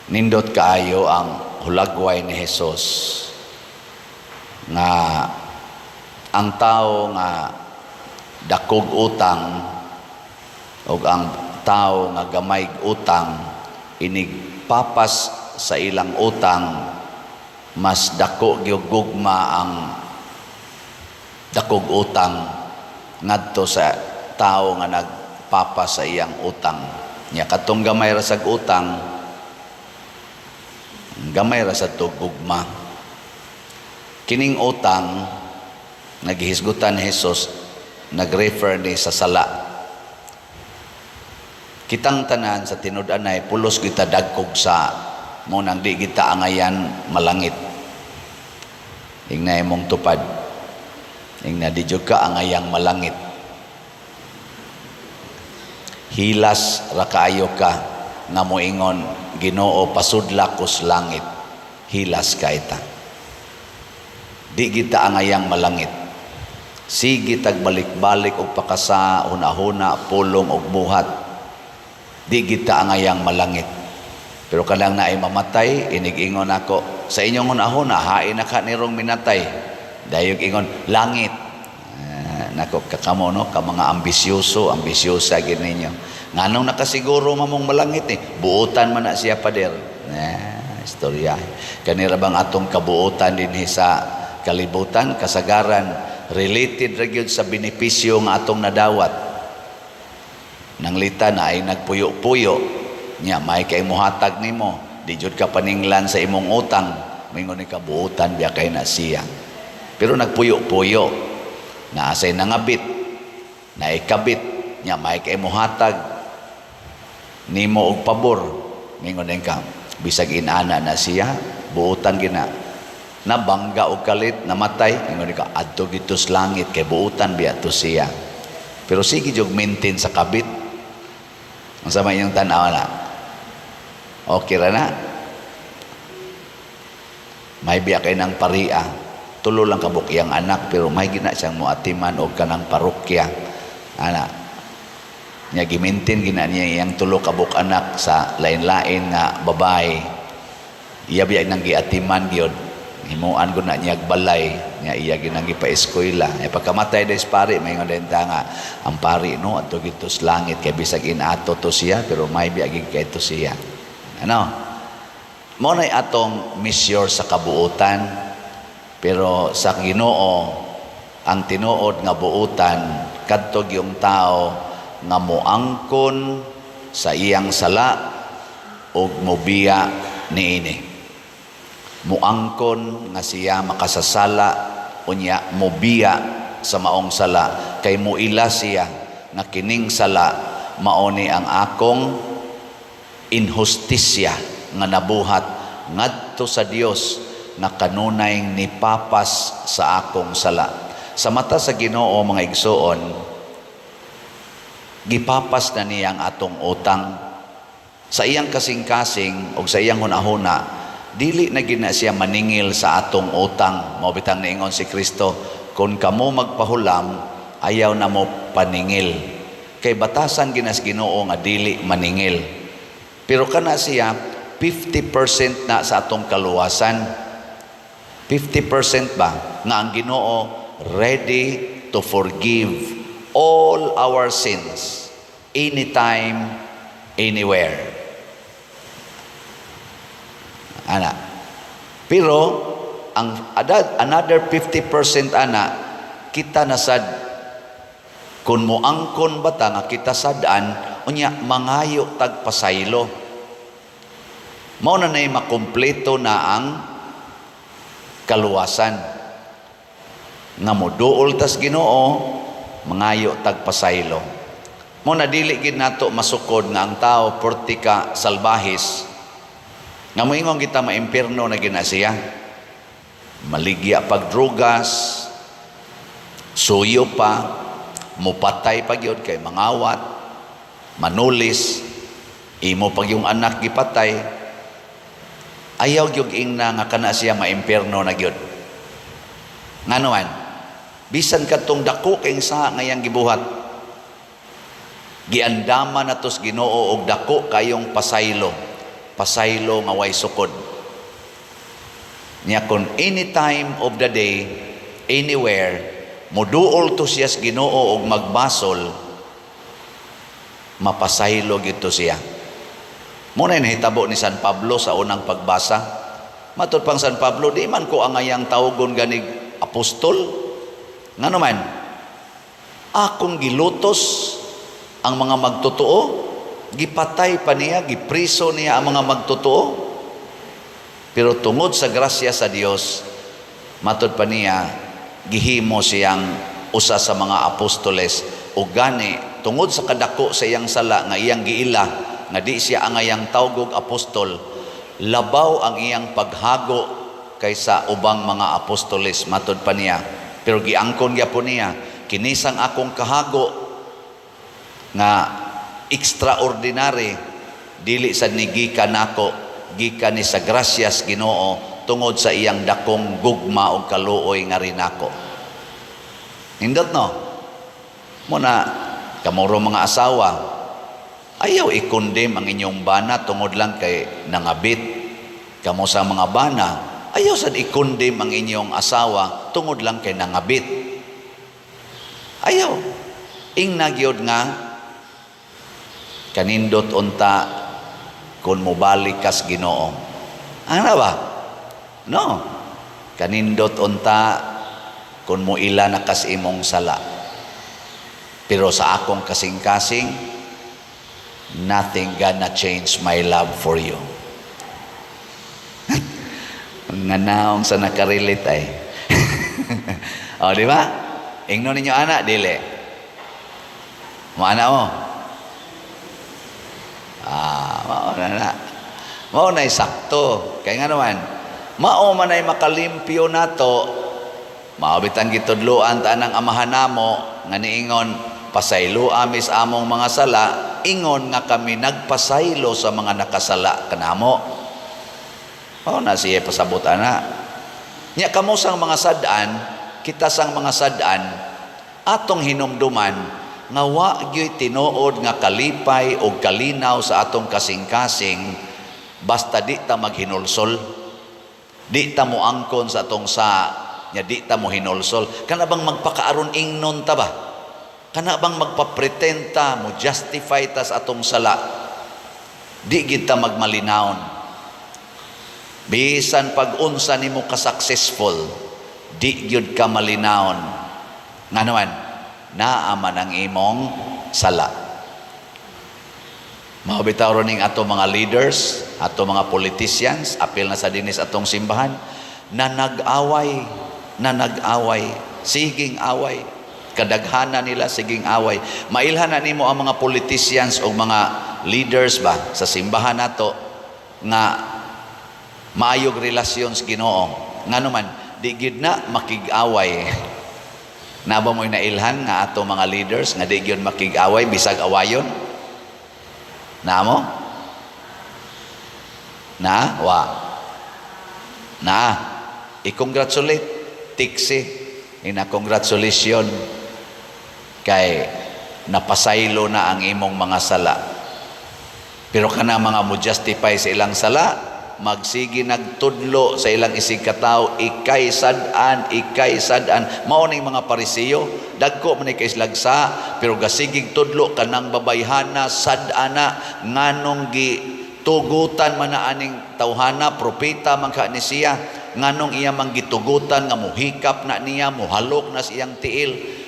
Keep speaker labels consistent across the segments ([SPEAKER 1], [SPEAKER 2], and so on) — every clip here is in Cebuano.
[SPEAKER 1] Nindot kaayo ang hulagway ni Jesus nga ang tao nga dakog utang ug ang tao nga gamay utang, inig papas sa ilang utang, mas dako gyud gugma ang dakog utang ngadto sa tao nga nagpapas sa iyang utang. Nya katong gamay ra sag utang, gamay ra sad to gugma. Kining utang naghihisgutan ni Jesus, nag-refer ni sa sala. Kitang tanan sa tinud-anay, pulos kita dagkog sa mo nang di kita angayan malangit. Ingna imong tupad. Ingna, di jud ka angayang malangit. Hilas ra kaayo ka nga moingon, "Ginoo, pasudla kos langit." Hilas ka ita. Di kita angayang malangit. Sige tag balik-balik og pakasa, hunahuna, pulong og buhat. Di kita angayang malangit. Pero kanang naay mamatay, inig-ingon ako, sa inyong hunahuna, hain na ka nirong minatay. Dayog ingon, langit. Ah, nako, kakamo no, ka mga ambisyoso, ambisyosa gid ninyo. Nganong nakasiguro mamong malangit eh, buotan man na siya, pader. Eh, istorya. Kanira bang atong kabuotan dinhi sa kalibutan, kasagaran, related ra gyud sa benepisyo nga atong nadawat. Nanglita na ay nagpuyo-puyo nya, may kay muhatag nimo, di jud ka paninglan sa imong utang, mingon ni kabuotan biya kay na siya. Pero nagpuyo-puyo, naa say nangabit, naikabit, nya may kay muhatag nimo og pabor, mingon din ka, bisag inana na siya, buotan gina. Nabangga og kalit, namatay, ingon ka, adto gito sa langit kay buotan biya to siya. Pero sige jud maintain sa kabit. Ang sama inyong tanaw na. Okay ra na. May biya kay ng paria. Tulo lang kabuk iyang anak, pero may gina siyang muatiman og kanang parokya. Ana. Nya gimintin gina niya iyang tulo kabuk anak sa lain-lain nga babae. Iya biya nang giatiman gyud. Himuan ko na niya balay nya, iya ginang gipa-eskwela. E pagkamatay des pari, may din ta nga ang pari no adto gito sa langit kay bisag inato to siya, pero may biya gid kay to siya. Ano? Mo na'y atong measure sa kabuutan, pero sa Ginoo, ang tinuod nga buutan kadto yung tao nga moangkon sa iyang sala ug mobiya niini. Muangkon nga siya makasasala, unya mobiya sa maong sala kay muila siya nga kining sala mao ni ang akong inhustisya nga nabuhat ngadto sa Dios nga kanunay nipapas sa akong sala. Sa mata sa Ginoo, mga igsuon, gipapas na niya ang atong utang. Sa iyang kasing-kasing o sa iyang hunahuna, dili na gina siya maningil sa atong utang. Mao bitang niingon si Kristo, kung kamo magpahulam, ayaw na mo paningil. Kay batasan ginas Ginoo nga dili maningil. Pero kana siya, 50% na sa atong kaluwasan. 50% ba nga ang Ginoo ready to forgive all our sins anytime, anywhere. Ana. Pero ang another 50% ana, kita na sad kung moangkon bata nga kita sad-an, unya mangayo tag pasaylo. Mao na nay makumpleto na ang kaluwasan. Nga moduol tas Ginoo, mangayo tag pasaylo. Mo na dili gid nato masukod nga ang tao porti ka salbahis nga moingon kita maimpierno na gina siya. Maligya pag drugas, suyo pa, mupatay pa gyud kay mangawat, manulis, imo pag yung anak gipatay, ayaw gyud ingna nga kana siya maimpierno na gyud. Ngano man, bisan kadtong dako kay sa ngayang gibuhat, giandama na tos Ginoo og dako kayong pasaylo. Pasaylo nga way sukod. Nya kon any time of the day, anywhere, muduol to siya sa Ginoo og magbasol, mapasaylo gito siya. Mao na nahitabo ni San Pablo sa unang pagbasa. Matud pang San Pablo, "Di man ko angayang tawgon ganig apostol. Ngano man, akong gilutos ang mga magtotoo, gipatay pa niya, gipriso niya ang mga magtotoo." Pero tungod sa grasya sa Dios, matud pa niya, gihimo siyang usa sa mga apostoles. O gani, tungod sa kadako sa iyang sala nga iyang giila, nga di siya angayang tawgog apostol, labaw ang iyang paghago kaysa ubang mga apostoles, matud pa niya. Pero giangkon gyapon niya, "Kinisang akong kahago nga extraordinary, dili sa ni gikan nako, gikan ni sa grasyas Ginoo tungod sa iyang dakong gugma ug kaluoy nga rinako." Nindot, no? Muna kamuro mga asawa, ayaw i-condemn ang inyong bana tungod lang kay nangabit. Kamo sa mga bana, ayaw sad i-condemn ang inyong asawa tungod lang kay nangabit. Ayaw. Ingna gyud nga, "Kanindot unta kung mobalik kas Ginoo." Ano ba? No. "Kanindot unta kung moila na kas imong sala. Pero sa akong kasing-kasing, nothing gonna change my love for you." Nga naong sa nakarelate ay. O, di ba? Ingno ninyo ana, dili. Mo ana mo. Ah, mao na na. Mao na sakto. Kaya nga naman, mao man ay makalimpyo nato, mao bitang gitudloan ta ng Amahan namo nga niingon, "Pasaylo amis among mga sala, ingon nga kami nagpasaylo sa mga nakasala kanamo." Mao na siya pasabot ana. Nya kamo sang mga sad-an, kita sang mga sad-an, atong hinumduman nga wa gyud tinuod nga kalipay o kalinaw sa atong kasing-kasing basta di ta maghinulsol. Di ta moangkon sa atong sa nya di ta mo hinulsol. Kana bang magpakaaron ingnon ta ba? Kana bang magpa-pretend ta, mo justify ta sa atong sala? Di gid ta magmalinawon. Bisan pag unsa nimo ka successful, di gyud ka malinawon. Nga naman, naa man ang imong sala. Mao bitaw ning ato mga leaders, ato mga politicians, apil na sa dinis atong simbahan, na nag-away, siging away. Kadaghanan nila siging away. Mailhan na nimo ang mga politicians o mga leaders ba sa simbahan nato nga maayog relasyon sa Ginoo. Ngano man, di gid na makig-away. Naba mo'y nailhan nga ato mga leaders nga di gyud makig-away bisag awayon? Namo? Na? Wa. Na. I-congratulate. Tiksi. Ina congratulation kay napasaylo na ang imong mga sala. Pero kana mga mo justify sa ilang sala, magsige nagtudlo sa ilang isig katawo, ikay sad-an, ikay sad-an. Mao ning mga Parisiyo, dagko man ni kay sa, pero gasigig tudlo kanang babayhana, sad-ana, nganong gi tugutan man na aning tawhana, propeta man ka ni siya, nganong iya man gitugutan nga muhikap na niya, muhalok na sa iyang tiil,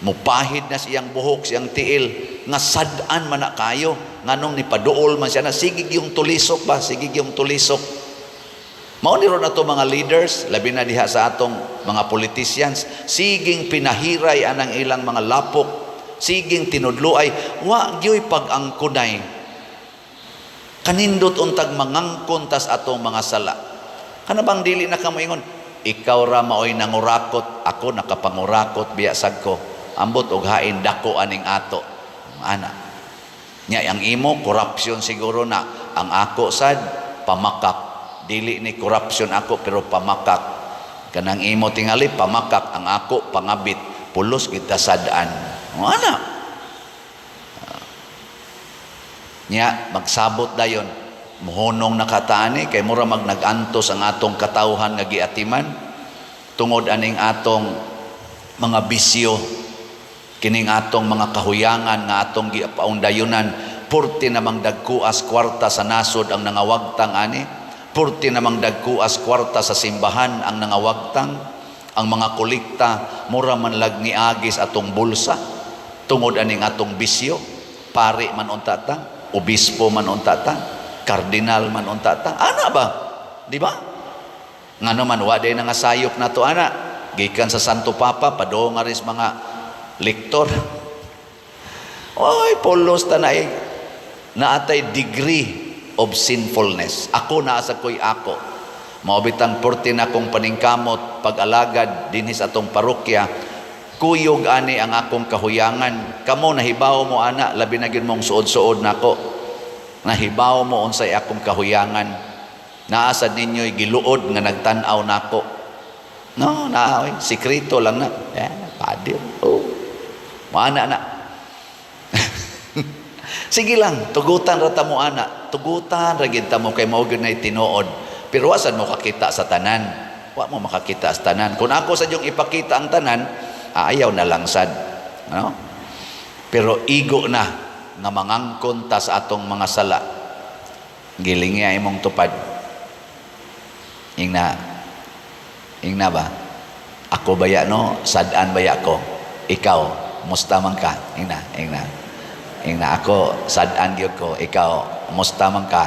[SPEAKER 1] mupahid na siyang buhok, siyang tiil, nga sad-an man na kayo, nganong nipaduol man siya na, sige yung tulisok ba, sige yung tulisok. Mao ni ron ato mga leaders, labi na diha sa atong mga politicians, siging pinahiray anang ilang mga lapok, siging tinudluay, wa gyoy pag-angkunay. Kanindot untag mangangkon tas atong mga sala. Kana bang dili na kamo ingon, "Ikaw ra maoy nangurakot, ako nakapangurakot biya sad ko. Ambot og hain dako aning ato." Ana. Nya ang imo corruption siguro na, ang ako sad pamakak. Dili ni corruption ako pero pamakak. Kanang imo tingali pamakak, ang ako pangabit. Pulos kita sad-an. Ana. Nya magsabot dayon. Muhunong na ka ta ani kay mura mag nag-antos ang atong katawhan nga giatiman tungod aning atong mga bisyo, kining atong mga kahuyangan nga atong gipaundayunan. Purti namang dagkuas kwarta sa nasod ang nangawagtang ani, purti namang dagkuas kwarta sa simbahan ang nangawagtang. Ang mga kolekta mura man lag niagis atong bulsa tungod aning atong bisyo. Pari man unta ta, obispo man unta ta, kardinal man unta ta, ana ba, di ba? Ngano man wa day nga sayop nato ana, gikan sa Santo Papa padung nga ris mga lektor. Oy, pulos ta na naatay degree of sinfulness. Ako naa sa ko'y ako. Mao bitang porte na akong paningkamot pag-alagad dinhi sa atong parokya, kuyog ani ang akong kahuyangan. Kamo nahibaw mo ana, labi na gyud mong suod-suod nako. Nahibaw mo unsay akong kahuyangan. Naa sad ninyo'y giluod nga nagtan-aw nako. No, naa oy, sikreto lang na. Eh, pader. Oh. Maana na. Sige lang, tugutan ra ta mo ana. Tugutan ra gid ta mo kay mao gyud nay tinuod. Pero wa sad mo kakita sa tanan. Wa mo makakita sa tanan. Kung ako sa yung ipakita ang tanan, ayaw na lang sad. No? Pero igo na nga mangangkon ta sa atong mga sala. Gilingi imong tupad. Ingna. Ingna ba? Ako baya no, sad-an baya ko. Ikaw, musta man ka? Ingna, ingna. Ingna ako, sad-an gyud ko. Ikaw, musta man ka?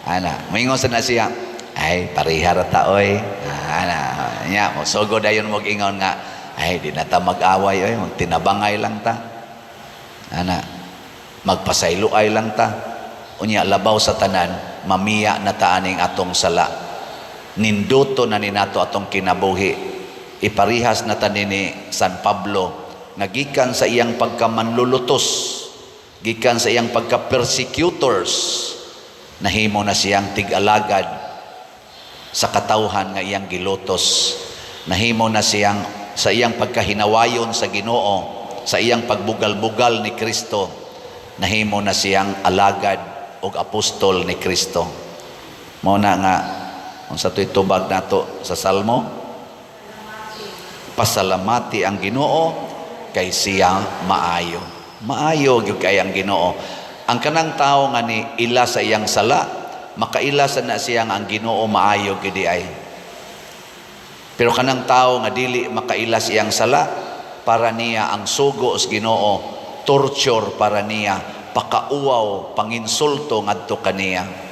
[SPEAKER 1] Ana, moingon sa na siya, "Ay, pareha ra ta oy." Ana, nya mo sugod dayon mo ingon nga, "Ay, di na ta mag-away oy, magtinabangay lang ta." Ana, magpasayloay lang ta. Unya labaw sa tanan, mamiya na ta aning atong sala. Ninduto na ni nato atong kinabuhi. Iparihas na ta ni San Pablo nga gikan sa iyang pagkamanlulutos, gikan sa iyang pagka-persecutors, nahimo na siyang tig-alagad sa katawhan nga iyang gilutos. Nahimo na siyang sa iyang pagkahinawayon sa Ginoo, sa iyang pagbugal-bugal ni Kristo, nahimo na siyang alagad og apostol ni Kristo. Mao na nga unsa to'y tubag nato sa Salmo? Pasalamati ang Ginoo kay siya maayo. Maayo gyud kay ang Ginoo. Ang kanang tao nga ni ila sa iyang sala, makaila sa na siya nga ang Ginoo maayo gyud ay. Pero kanang tao nga dili makaila sa iyang sala, para niya ang sugo sa Ginoo torture para niya, pakauwaw, panginsulto ngadto kaniya.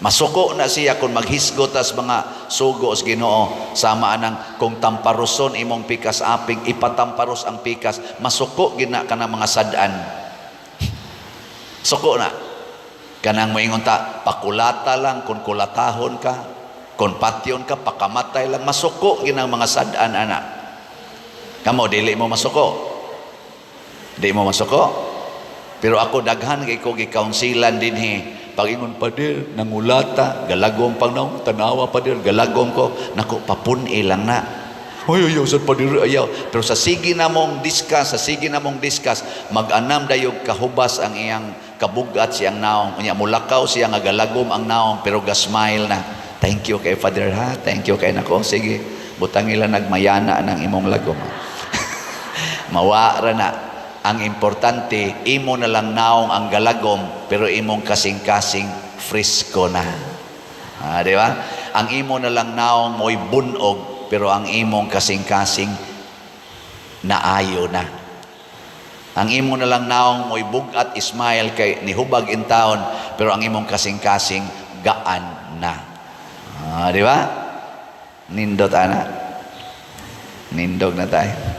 [SPEAKER 1] Masuko na siya kung maghisgot tas mga sugo sa Ginoo, sama anang kung tamparuson imong pikas aping, ipatamparos ang pikas, masuko gina kanang mga sad-an. Suko na. Kanang moingon ta, pakulata lang kung kulatahon ka, kung patyon ka, pakamatay lang, masuko ginang mga sad-an ana. Kamo dili mo masuko. Di mo masuko. Pero ako daghan kay ko gi-counselan dinhi. Pag-ingon, "Pader, nangulata, galagom pang naong, tanawa, pader, galagom ko." Nako, papun-i lang na. "Ay, ayaw sa pader, ayaw." Pero sa sige na mong discuss, sa sige na mong discuss, mag-anam dayog kahubas ang iyang kabugat siyang naong. Unya, mulakaw siya nga galagom ang naong, pero ga-smile na. "Thank you kay Father ha, thank you kay nako." "Sige, butang ila nagmayana ng imong lagom." Mawa ra na. Ang importante, imo na lang naong ang galagom, pero imong kasing-kasing fresko na. Ah, di ba? Ang imo na lang naong mo'y bunog, pero ang imong kasing-kasing naayo na. Ang imo na lang naong mo'y bugat smile kay nihubag in town, pero ang imong kasing-kasing gaan na. Ah, di ba? Nindot ana. Nindog na tayo.